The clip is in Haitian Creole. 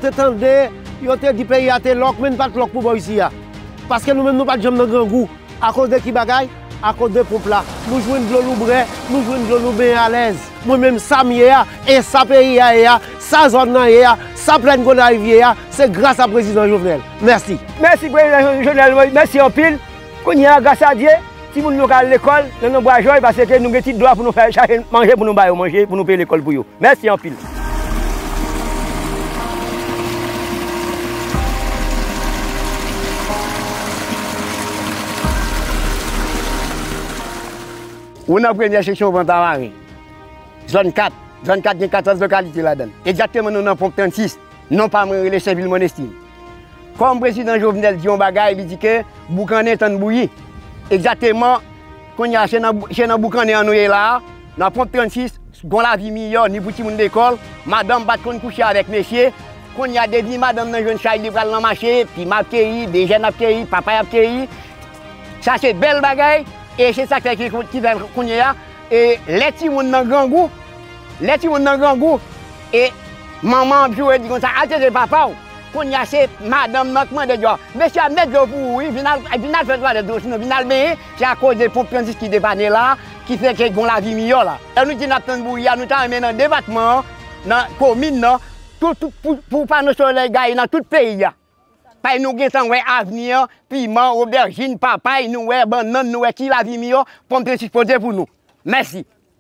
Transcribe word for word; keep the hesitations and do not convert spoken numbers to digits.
Te tande, yo te di peyi a te lòk, men n pa t lòk pou bò isi a. Paske nou menm nou pa t janm nan grangou. Akoz de ki bagay? Akoz de ponp la. Nou jwenn dlo nou bwè, nou jwenn dlo nou benyen alèz. Mwen menm sa m ye a, e sa peyi a ye a, sa zòn nan ye a, sa Plèn Gonayiv ye a, se gras a prezidan Jovenel. Mèsi. Mèsi prezidan Jovenel Moïse, mèsi anpil. Kounye a, gras a Dye, timoun nou ka al lekòl nan nonbwa jòy paske nou gen ti dwa pou nou fè chache manje pou nou ba yo manje, pou nou peye lekòl pou yo. Mèsi anpil. Ou nan premyè seksyon Pwent Lamaren, zòn kat. Zòn kat gen katòz lokalite ladan l. Egzakteman, nou nan Ponp trannsis. Non pa mwen rele Senvil Monestin. Kòm prezidan Jovenel di yon bagay, li di ke boukannen tann bouyi. Egzakteman, kounye a, se nan, se nan boukannen an nou ye la a, nan Ponp trannsis, gon lavi miyò, ni pou timoun lekòl, madanm pa t konn kouche avèk mesye, kounye a, depi madanm nan jwenn chay, li pral nan mache, piman ap keyi, bejèn ap keyi, papay ap keyi, sa se bèl bagay, e se sa k fè ki, ki fè kounye a, e lè timoun nan grangou, lè timoun nan grangou, e manman ap joure di konsa, "Al tete papa w." Kounye a se madanm nan k mande dlo. Mesye a met dlo pou ou wi, vin al, vin al fè twalèt ou, sinon vin al benyen, se akoz de Ponp trannsis ki depane la, ki fè ke gon lavi miyò la. Lè nou di n ap tann bouyi a, nou ta renmen nan depatman an, nan komin nan, tout, tout, pou, pou pano solèy gaye nan tout peyi a. Paske nou gentan wè avni an, piman, obèjin, papay, nou wè bannann, nou wè ki lavi miyò, Ponp trannsis pote pou nou. Mèsi.